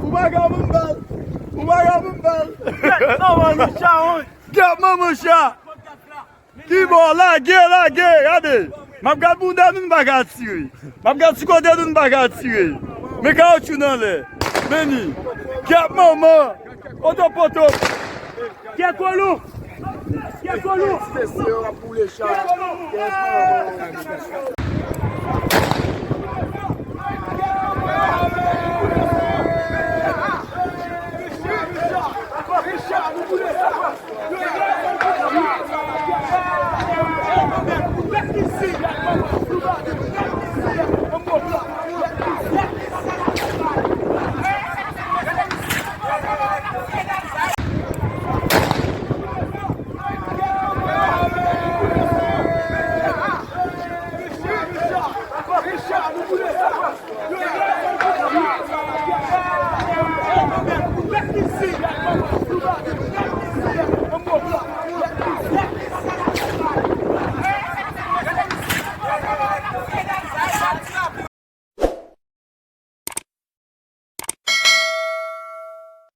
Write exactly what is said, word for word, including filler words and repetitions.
Ou pa ka ban m bal. Ou pa ka ban m bal. Kèt manman nou cha, on. Kèt manman cha. Ki bò? Lage, lage, gade. M ap gad bounda nou, n pa ka tire. M ap gad ti kote nou, n pa ka tire. Men kawotchou nan lè. Men ni. Kèt manman. Otopoto. Kèt kolon. Kèt kolon. Kèt kolon.